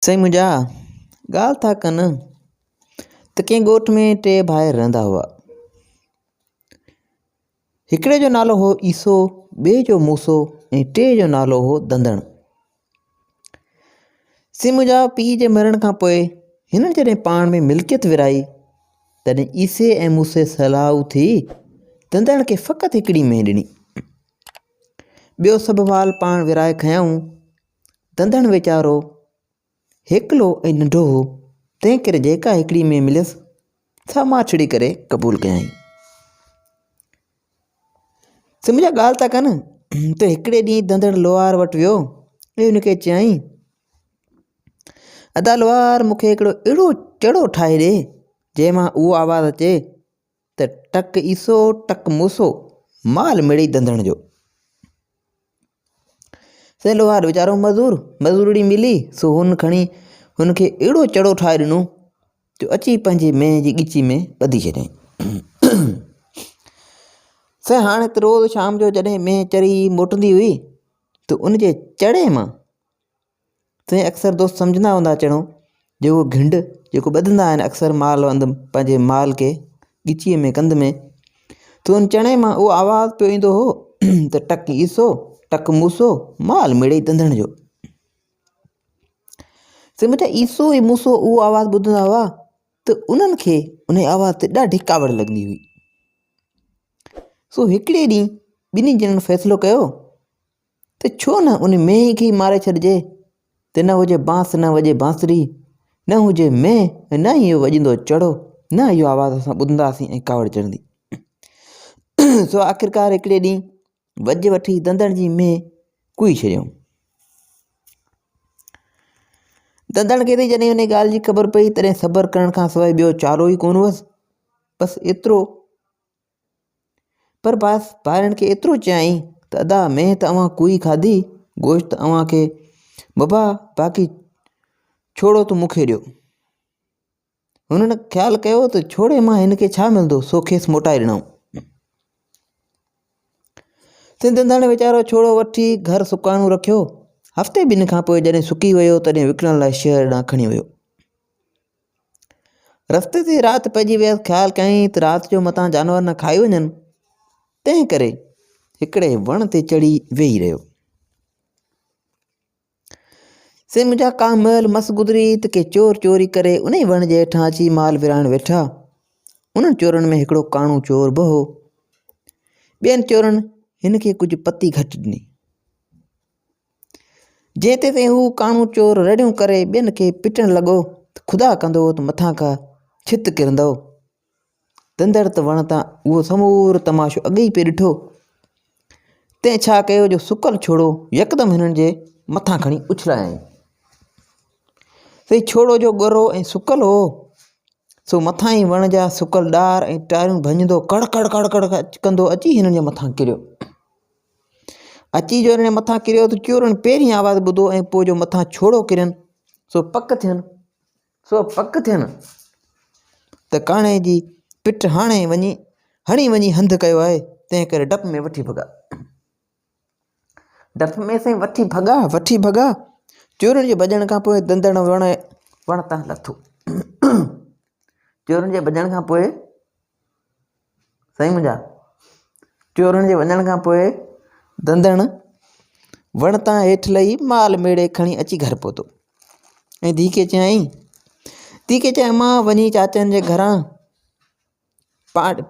سائين منهنجا، ڳالهه ٿا ڪن ته ڪنهن ڳوٺ ۾ ٽي ڀائر رهندا هئا. هڪڙي جو نالو هو عيسو، ٻئي جو موسو ۽ ٽئين جو نالو هو دندڻ. سائين منهنجا، پيء جي مرڻ کان پوء هنن جڏهن پاڻ ۾ ملڪيت ورهائي، تڏهن عيسي ۽ موسي صلاح ٿي دندڻ کي فقط هڪڙي مينهن ڏني. ٻيو سڀ مال پاڻ ورهائي کنيائون. دندڻ ويچارو هيڪلو ۽ ننڍو هو، تنهن ڪري جيڪا هڪڙي مينهن مليس، سا ماٺڙي ڪري قبول ڪيائين. سمجهيا ڳالهه ٿا ڪن ته هڪڙي ڏينهن دندڻ لوهار وٽ ويو ۽ هن کي چيائين، ادا لوهار مون کي هڪڙو اهڙو چڙو ٺاهي ڏي، جنهن مان اهو آواز اچي ته ٽڪ عيسو ٽڪ موسو، مال مڙئي دندڻ جو. سي لوهار ويچارو مزور، مزورڙي ملي سو هن کڻي هن کي اهڙو چڙو ٺاهي ڏنو جو اچي پنهنجي مينهن جي ڳچي ۾ ٻڌي ڇڏيائين. سي هاڻي ته روز شام جو جڏهن مينهن چري موٽندي هئي ته ان جي چڙي مان تنهن اڪثر دوست سمجهندا هوندا چڻو جيڪو گهنڊ جيڪو ٻڌندا آهن اڪثر مال وند پنهنجي مال کي ڳچيء ۾ ڪنڌ ۾ ته ان چڻي مان اهو آواز پيو ايندو هو ته ٽڪ عيسو ٽڪ موسو مال مڙئي ڌنڌڻ جو سمجھ عيسو ۽ موسو اهو آواز ٻڌندا هئا ته انهن کي ان آواز تي ڏاڍي ڪاوڙ لڳندي هئي سو هڪڙي ڏينهن ٻنهي ڄڻن فيصلو ڪيو ته ڇو نه ان مينهن کي ئي ماري ڇڏجي ته نه هجي بانس نه وڄي بانسري، نه هجي مينهن ۽ نه ئي اهو وڄندو چڙو، نه اهو آواز اسان ٻڌنداسين ۽ ڪاوڙ چڙهندي. سو آخرڪار هڪڙي ڏينهن وڄ وٺي دندڻ جي مينهن ڪوئي ڇڏيائون. دندڻ کي ته جڏهن ان ڳالهه جي خبر پئي تڏهن صبر ڪرڻ کان سواء ٻيو چارو ئي ڪونه هئس. بس ايترو پر باس ڀائرن کي ايترو چيائين ته ادا مينهن ته اوهان ڪوئي کاڌي، گوشت اوهان کي مباح، باقي ڇوڙو ته مون کي ڏيو. هنن خيال ڪيو ته ڇوڙي مان هن کي ڇا ملندو، سو کيس موٽائي ڏنائون. سنڌ ڌڻ ويچارو ڇوڙو وٺي گهر سڪائڻو رکيو. هفتي ٻن کان پوء جڏهن سڪي ويو تڏهن وڪڻڻ لاء شهر ڏانهن کڻي ويو. رستي تي رات پئجي ويس، خيال ڪيائين ته رات جو متان جانور نه کائي وڃن، تنهن ڪري هڪڙي وڻ تي چڙهي ويهي رهيو. سي منهنجا ڪا مهل مس گذري ته ڪي چور چوري ڪري انهي وڻ جي هيٺان اچي مال ورهائڻ ويٺا. انهن چورن ۾ هڪڙو ڪاڻو چور به هو. ٻين چورن هن کي ڪجهه پتي گهٽ ڏني. جنهن تي هو ڪاڻو چور رڙيون ڪري ٻين کي پٽڻ لڳو ته خدا ڪندو ته مٿان ڪا ڇت ڪرندؤ. تندڙ ته وڻ تان اهو سمورو تماشو اڳي ئي پئي ڏٺو، تنهن ڇا ڪيو جو سڪل ڇوڙو يڪدم هنن جي مٿان کڻي اڇلايائين. سي ڇوڙو جو ڳرو ۽ سڪل هو، سو مٿان ئي وڻ جا سڪل ڏار ۽ ٽاريون ڀڃندو ڪڙ ڪڙ ڪڙ ڪڙ ڪندو اچي هنن جي مٿان ڪريو. اچي جو هن جي مٿان ڪريو ته چورن پهرين آواز ٻڌو ۽ پوء جو مٿان ڇوڙو ڪرين سو پڪ ٿين سو پڪ ٿين ته ڪاڻي جي پٽ هاڻي وڃي هڻي وڃي هنڌ ڪيو آهي تنهن ڪري ڊپ ۾ وٺي ڀڳا ڊپ ۾ سائين وٺي ڀڳا وٺي ڀڳا چورن جي ڀڄڻ کان پوء دندڻ وڻ وڻ تان لٿو چورن جي ڀڄڻ کان پوء سائين منهنجا! چورن جي وڃڻ کان پوء ڌنڌڻ وڻ تان هيٺ لهي مال ميڙي کڻي اچي گهر پهتو ۽ ڌيء کي چيائين ڌيء کي چيائين امان وڃي چاچن جي گهران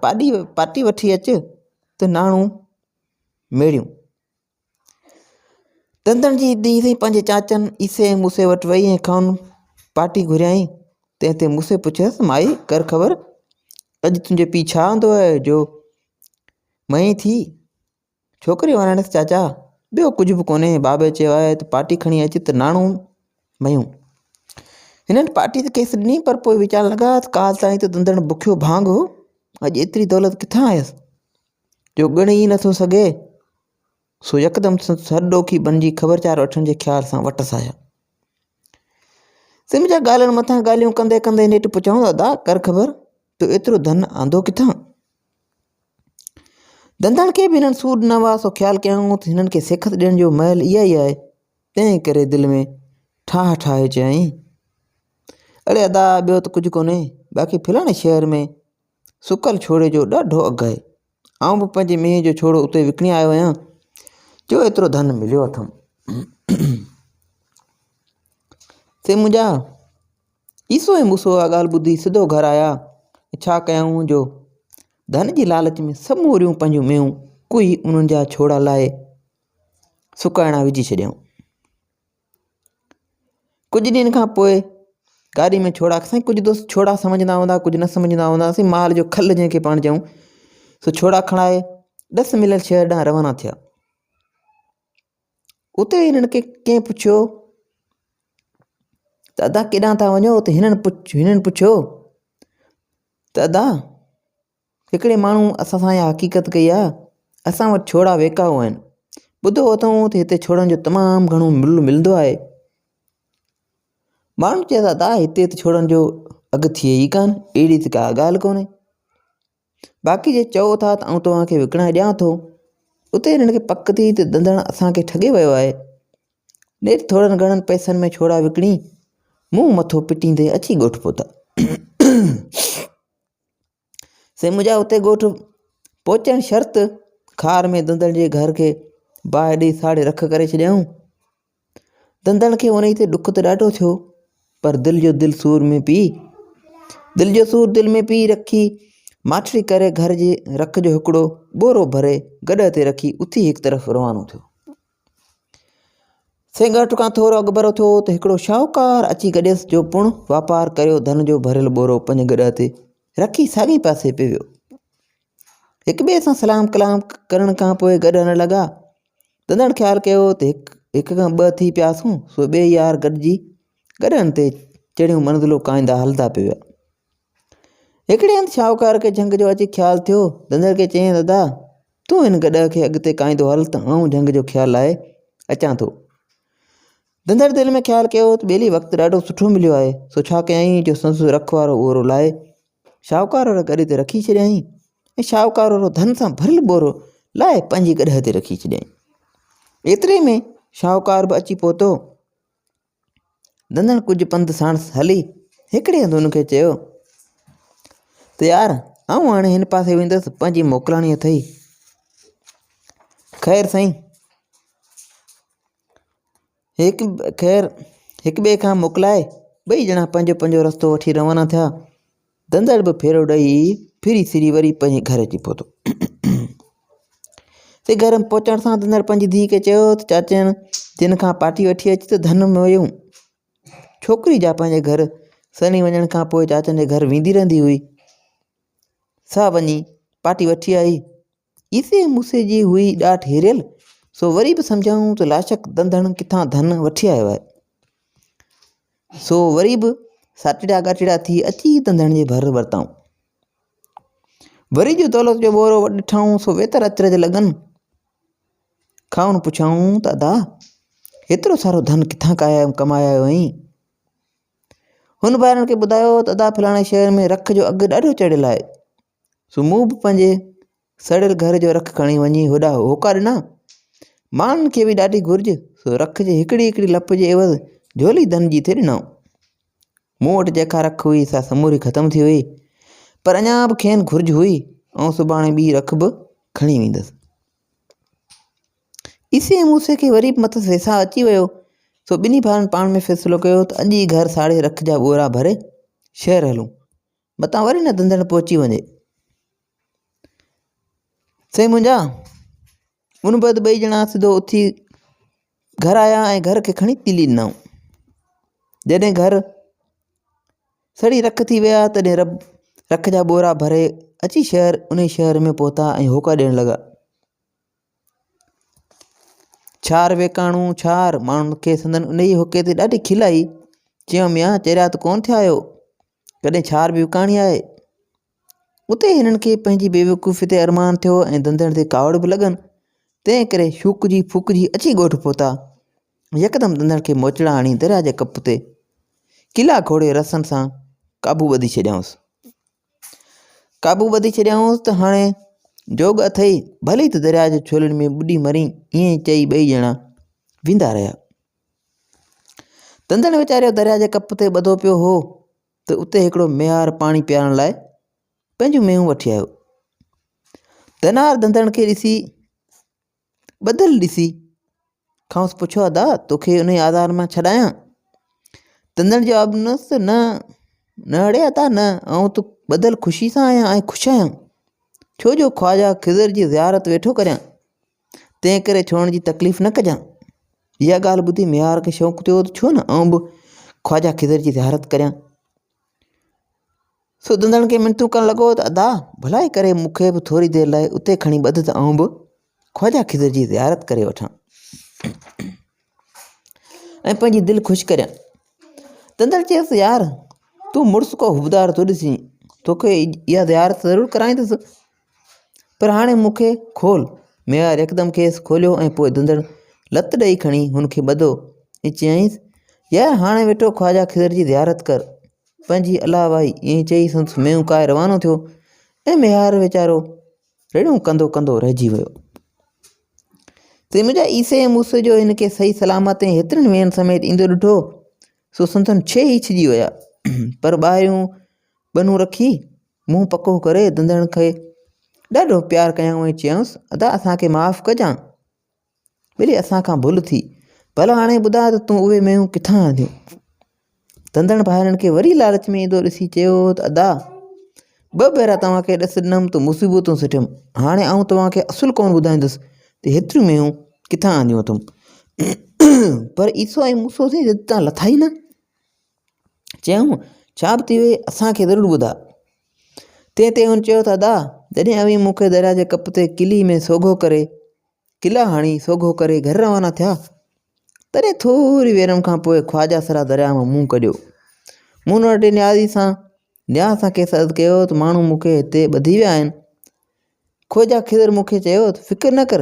پاڏي پاٽي وٺي اچ ته ناڻو ميڙيون. تندڻ جي ڏينهن سائين پنهنجي چاچن عيسي ۽ موسي وٽ وئي ۽ کانئن پاٽي گهريائين. تنهن تي موسي پڇيس، مائي ڪر خبر، اڄ تنهنجي پيء ڇا آندو آهي جو مئين ٿي؟ ڇوڪري وراڻيس، چاچا، ٻيو ڪجهه به ڪونهي، بابي چيو آهي ته پاٽي کڻي اچ ته ناڻو ميون. هنن پاٽي ته کيس ڏني پر پوء ويچارڻ لڳا ته ڪالهه تائين ته دندڻ بکيو ڀانگ هو، اڄ ايتري دولت ڪٿان آيس جو ڳڻي ئي نٿو سگهي. سو يڪدم سندس هڏ ڏوکي بنجي خبرچار وٺڻ جي خيال سان وٽس آيا. سم جا ڳالهين مٿان ڳالهيون ڪندي ڪندي نيٺ پڇيائون ته ادا ڪر خبر تو ايترو ڌن آندو ڪٿان؟ ڌنڌڻ کي به هنن سور ڏنا هئا سو خيال ڪيائون ته هنن کي سيکت ڏيڻ جو مهل اها ئي آهي، تنهن ڪري دل ۾ ٺاهه ٺاهي چيائين. اڙي ادا ٻيو ته ڪجهه ڪونهي، باقي فلاڻي شهر ۾ سڪل ڇوڙي جو ڏاڍو اگهه آهي. آئون به پنهنجي مينهن جو ڇوڙو اتي وڪڻي آيو آهيان، جو ايترو ڌن مليو اٿم. سي منهنجا عيسو ۽ موسو اها ڳالهه ٻڌي سڌو گهر آيا ۽ ڇا ڪيائون جو ڌن جي لالچ ۾ سموريون پنهنجون مينهون ڪوهي انهن جا ڇوڙا لاهي سڪائڻا وجهي ڇڏيائون. ڪجهه ڏينهن کان پوء گاڏي ۾ ڇوڙا سائين ڪجهه دوست ڇوڙا سمجهندا هوندا ڪجهه نه سمجهندا هوندا سائين مال جو کل جنهن کي پاڻ چئون سو ڇوڙا کڻائي ڏس مليل شهر ڏانهن روانا ٿيا اتي هنن کي ڪنهن پڇيو ته ادا ڪيڏانهن ٿا وڃو ته هنن هنن پڇيو ته ادا هڪڙي ماڻهو اسان سان اها حقيقت ڪئي آهي، اسان وٽ ڇوڙا ويڪائو آهن. ٻڌو اٿئون ته هتي ڇوڙن جو تمام گهڻو ملهه ملندو آهي. ماڻهن چيو ته ادا هتي ته ڇوڙن جو اگهه ٿئي ئي ڪانه، اهڙي ته ڪا ڳالهه ڪونهي. باقي جي چئو ٿا ته آئون توهان کي وڪڻائي ڏيان ٿو. اتي هنن کي پڪ ٿي ته ڌنڌڻ اسان کي ٺڳي ويو آهي. نيٺ ٿورن گهڻن پئسن ۾ ڇوڙا وڪڻي منهن مٿو پٽيندي اچي ڳوٺ پهتا. سي منهنجا اتي ڳوٺ پهچڻ شرط خار ۾ دندڻ جي گهر کي باهه ڏئي ساڙي رک ڪري ڇڏيائون. دندڻ کي انهي تي ڏک ته ڏاڍو ٿيو پر دل جو دل سور ۾ پي دل جو سور دل ۾ پي رکي ماٺڙي ڪري گهر جي رک جو هڪڙو ٻورو ڀري گڏهه تي رکي اٿي هڪ طرف روانو ٿيو. سينگاٽ کان ٿورو اڳڀرو ٿيو ته هڪڙو شاهوڪار اچي گڏيس جو پڻ واپار ڪريو ڌن جو ڀريل ٻورو پنج گڏهه تي رکي ساڳئي پاسي پئي ويو. هڪ ٻئي سان سلام ڪلام ڪرڻ کان پوء گڏ هلڻ لڳا. ڌنڌڻ خيال ڪيو ته هڪ هڪ کان ٻه ٿي پياسون سو ٻئي يار گڏجي گڏهن تي چڙهيون منزلون ڪائيندا هلندا پئي ويا. هڪڙي هنڌ شاهوڪار کي جهنگ جو اچي خيال ٿيو. ڌنڌڻ کي چيائين دادا تون هن گڏهه کي اڳتي ڪاهيندو هل ته آئون جهنگ جو خيال لاهي اچان ٿو. ڌنڌڻ دل ۾ خيال ڪيو ته ٻيلي وقت ڏاڍو سٺو مليو آهي سو ڇا ڪيائين جو سندس رک وارو ٻورو لاهي شاهوڪار واري گڏهه تي رکي ڇڏيائين ۽ شاهوڪار وارو ڌن سان ڀريل ٻورو لاهي پنهنجي گڏهه تي رکي ڇڏيائين. ايتري ۾ شاهوڪار به اچي پهتو. ڌنڌڻ ڪجهه پنڌ ساڻس هلي هڪڙي هنڌ هن کي چيو ته يار آئون هاڻي هن پاسي ويندس پنهنجي موڪلاڻي اٿئي خير سائين هڪ خير هڪ ٻئي کان موڪلائي ٻئي ڄڻا پنهنجو پنهنجو رستو وٺي روانا ٿيا ڌنڌڙ به ڦيرو ڏئي ڦري سري وري پنهنجي گهر اچي پهتو. سي گهر ۾ پهچڻ سان ڌنڌڙ پنهنجي ڌيء کي چيو ته چاچين جن کان پاٽي وٺي اچ ته ڌن ۾ ويون. ڇوڪري جا پنهنجي گهر سرڻي وڃڻ کان پوء چاچن جي گهر ويندي رهندي هئي سا وڃي پاٽي وٺي آئي. عيسي ۽ موسي جي هئي ڏاٺ هيريل، سو وري به سمجهيائون ته لاشڪ ڌنڌڻ ڪٿان ڌن وٺي آيو آهي. سو وري به ساٽڙيا ڳاٽڙيا ٿي اچي ڌنڌڻ جي ڀر ورتائون. وري جو دولت جو ٻورو ڏٺائون سو ويتر اچرج لڳن. کانئن پڇيائون ته ادا هيترو سارو ڌن ڪٿان ڪمائي آيو آهين؟ هن ڀائرن کي ٻڌايو ته ادا فلاڻي شهر ۾ رک جو اگهه ڏاڍو چڙهيل آهي. سو مون به پنهنجي سڙيل گهر جو رک کڻي وڃي هوڏانهن هوڪا ڏنا. ماڻهن کي به ڏاڍي گهرج، سو رک جي هڪڙي هڪڙي لپ جي عيوض جهولي ڌن جي ٿي ڏنائون. مون وٽ جيڪا رک هئي سا سموري ختم ٿي وئي، پر اڃا به کين گهرج هئي. آئون سڀاڻي ٻي رک به کڻي ويندس. عيسي ۽ موسي کي وري به مٿس ويساهه اچي ويو، سو ٻنهي ڀائرن پاڻ ۾ فيصلو ڪيو ته اڄ ئي گهر ساڙي رک جا ٻورا ڀري شهر هلون. متان وري نه ڌنڌڻ پهچي وڃي. سائين منهنجا! ان بعد ٻئي ڄڻا سڌو اٿي گهر آيا ۽ گهر کي کڻي تيلي ڏنائون. جڏهن گهر سڙي رک ٿي ويا تڏهن رب رک جا ٻورا ڀري اچي شهر انهي شهر ۾ پهتا ۽ هوڪا ڏيڻ لڳا. ڇار ويڪاڻو ڇار! ماڻهن کي سندن انهيء هوڪي تي ڏاڍي کل آئي. چيائون، ميان چريا ته ڪونه ٿيا آهيو، ڪڏهن ڇار به وڪاڻي آهي؟ اتي هنن کي پنهنجي بيوقوفي تي ارمان ٿيو ۽ ڌنڌڻ تي ڪاوڙ به لڳن، تنهن ڪري شوڪجي ڦوڪجي اچي ڳوٺ پهتا. يڪدم ڌنڌڻ کي موچڙا هڻي درياء جي ڪپ تي ڪلا کوڙي رسن سان قابو ٻڌي ڇڏيائونس. قابو ٻڌي ڇڏيائونس ته هاڻي جوڳ اٿئي، ڀلي ته درياء جي ڇولين ۾ ٻڏي مرين. ائين چئي ٻئي ڄڻا ويندا رهيا. تندڻ ويچاريو درياء جي ڪپ تي ٻڌو پيو هو. ته اتي هڪڙو ميهار پاڻي پيارڻ لاء پنهنجون مينهون وٺي آيو. ڌنار ڌنڌڻ کي ڏسي ٻڌل ڏسي کانئس پڇيو ادا توکي انهي آزار مان ڇڏايان؟ ڌنڌڻ جواب ڏنس ته نه نه اڙي ادا نه آئون ته ٻڌل خوشي سان آهيان ۽ خوش آهيان ڇو جو خواجه خضر جي زيارت ويٺو ڪريان تنهن ڪري ڇوڙڻ جي تڪليف نه ڪجان. اها ڳالهه ٻڌي ميهار کي شوق ٿيو ته ڇو نه آئون به خواجه خضر جي زيارت ڪريان. سو ڌنڌڻ کي منٿون ڪرڻ لڳو ته ادا ڀلائي ڪري مون کي به ٿوري دير لاء اتي کڻي ٻڌ ته آئون به خواجه خضر جي زيارت ڪري وٺان ۽ پنهنجي دل خوش ڪريان. ڌنڌڻ چيس يار تون مڙس ڪو حبدار ٿو ڏسين توکي اها زيارت ضرور ڪرائيندس پر هاڻي مون کي کول. ميهار يڪدم کيس کوليو ۽ پوء ڌنڌڻ لت ڏئي کڻي هن کي ٻڌو ۽ چيائينس، يار هاڻي ويٺو خواجه خضر جي زيارت ڪر. پنهنجي الله وائي. ائين چئي سندس مينهن ڪاهي روانو ٿيو ۽ ميهار ويچارو رڙيون ڪندو ڪندو رهجي ويو. سي منهنجا عيسي ۽ موسي جو هن کي صحيح سلامت ۽ هيترين مينهن سميت ايندو ڏٺو، سو سندن ڇيهه ئي ڇڄي ويا. پر ٻاهريون ٻنون رکي منهن پڪو ڪري ڌنڌڻ کي ڏاڍو پيار ڪيائون ۽ چيائونس، ادا اسان کي معاف ڪجان، ٻيلي اسان کان ڀل ٿي، ڀلا هاڻي ٻڌاء ته تون اهي مينهون ڪٿان آنديون؟ ڌنڌڻ ڀائرن کي وري لالچ ۾ ايندو ڏسي چيو ته ادا ٻه ڀيرا توهان کي ڏس ڏنم ته مصيبتون سٺيم، هاڻي آئون توهان کي اصل ڪونه ٻڌائيندس ته هيتريون مينهون ڪٿان آنديون اٿم. پر عيسو ۽ موسو سين ضد تان لٿا ئي نه. چيائون، ڇا به ٿي وئي، اسان کي ضرور ٻڌاء. تنهن تي هن چيو ته ادا، جڏهن اوهين مون کي درياء جي ڪپ تي قلعي ۾ سوگهو ڪري، قلعا هڻي سوگهو ڪري گهر روانا ٿيا، تڏهن ٿوري ويرم کان پوء خواجه سرا درياء مان منهن ڪڍيو. مون ان وٽ نيازي سان نياز سان کيس عرض ڪيو ته ماڻهو مون کي هتي ٻڌي ويا آهن. خواجه خضر مون کي چيو ته فڪر نه ڪر،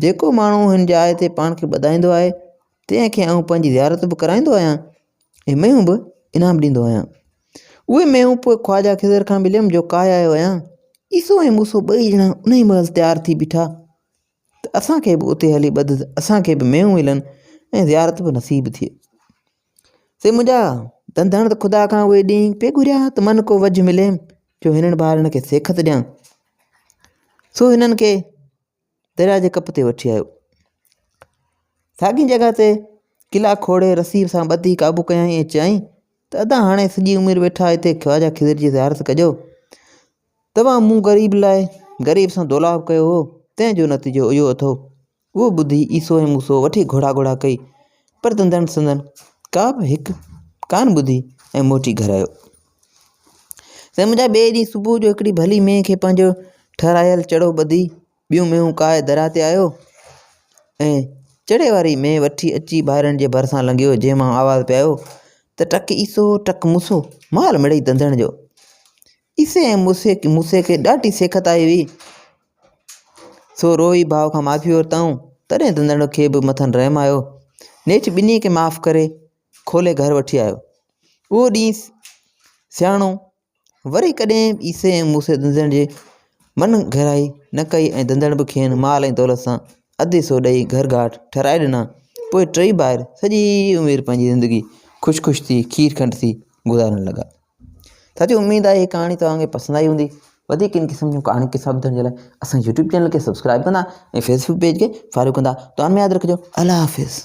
جيڪو ماڻهو هن جاء تي پاڻ کي ٻڌائيندو آهي، تنهن کي آئون پنهنجي زيارت به ڪرائيندو آهيان ۽ ميون به انعام ڏيندو آهيان. اهي ميون پوء خواجه خضر کان مليم جو ڪاهي آيو آهيان. عيسو ۽ موسو ٻئي ڄڻا انهيء مهل تيار ٿي بيٺا ته اسان کي به اتي هلي ٻڌ ته اسان کي به ميون ملن ۽ زيارت به نصيب ٿئي. سي منهنجا ڌنڌڻ ته خدا کان اهي ڏينهن پئي گهريا ته من ڪو وجهه مليم جو هنن ڀائرن کي سيکت ڏيان. سو هنن کي درياء جي ڪپ تي وٺي آيو. ساڳي جڳهه تي قلعا کوڙي رسي سان ٻڌي قابو ڪيائين ۽ چيائين ته ادا هاڻي سڄي عمر ويٺا هتي خواجه خضر جي زيارت ڪجو. توهان مون غريب لاء غريب سان دولاب ڪيو هو تنهن جو نتيجو اهو اٿو. اهو ٻڌي عيسو ۽ موسو وٺي گهوڙا گهوڙا ڪئي، پر تندن سندن ڪا به هڪ ڪانه ٻڌي ۽ موٽي گهر آيو. سائين منهنجا ٻئي ڏينهن صبح جو هڪڙي ڀلي مينهن کي پنهنجو ٺهرايل چڙو ٻڌي ٻيون مينهون ڪاهي درياء تي آيو ۽ چڙي واري مينهن وٺي اچي ڀائرن جي ڀرسان لنگهيو جنهن مان آواز پئي آيو ته ٽڪ عيسو ٽڪ موسو مال مڙئي تندڻ جو. عيسي ۽ موسي کي ڏاڍي سيکت آئي هئي. سو روئي ڀاء کان معافي ورتائون، تڏهن ڌنڌڻ کي به مٿن رحم آيو. نيٺ ٻنهي کي معاف ڪري کولي گهر وٺي آيو. اهو ڏينهن سياڻو وري ڪڏهن به عيسي ۽ موسي ڌنڌڻ جي من گهرائي نه ڪئي ۽ ڌنڌڻ به کين مال ۽ دولت سان اڌ حصو ڏئي گهر گهاٽ ٺهرائي ڏنا. پوء ٽئي ڀائر سڄي عمر پنهنجي زندگي خوش خوش ٿي کير کنڊ ٿي گذارڻ لڳا. ساٿيو اميد آهي هي ڪهاڻي توهان کي پسند آئي هوندي وڌيڪ ان قسم جون ڪهاڻيون قصا ٻڌڻ جي لاء اسان يوٽيوب چينل کي سبسڪرائب ڪندا ۽ فيسبوڪ پيج کي فالو ڪندا دعائن ۾ ياد رکجو الله حافظ.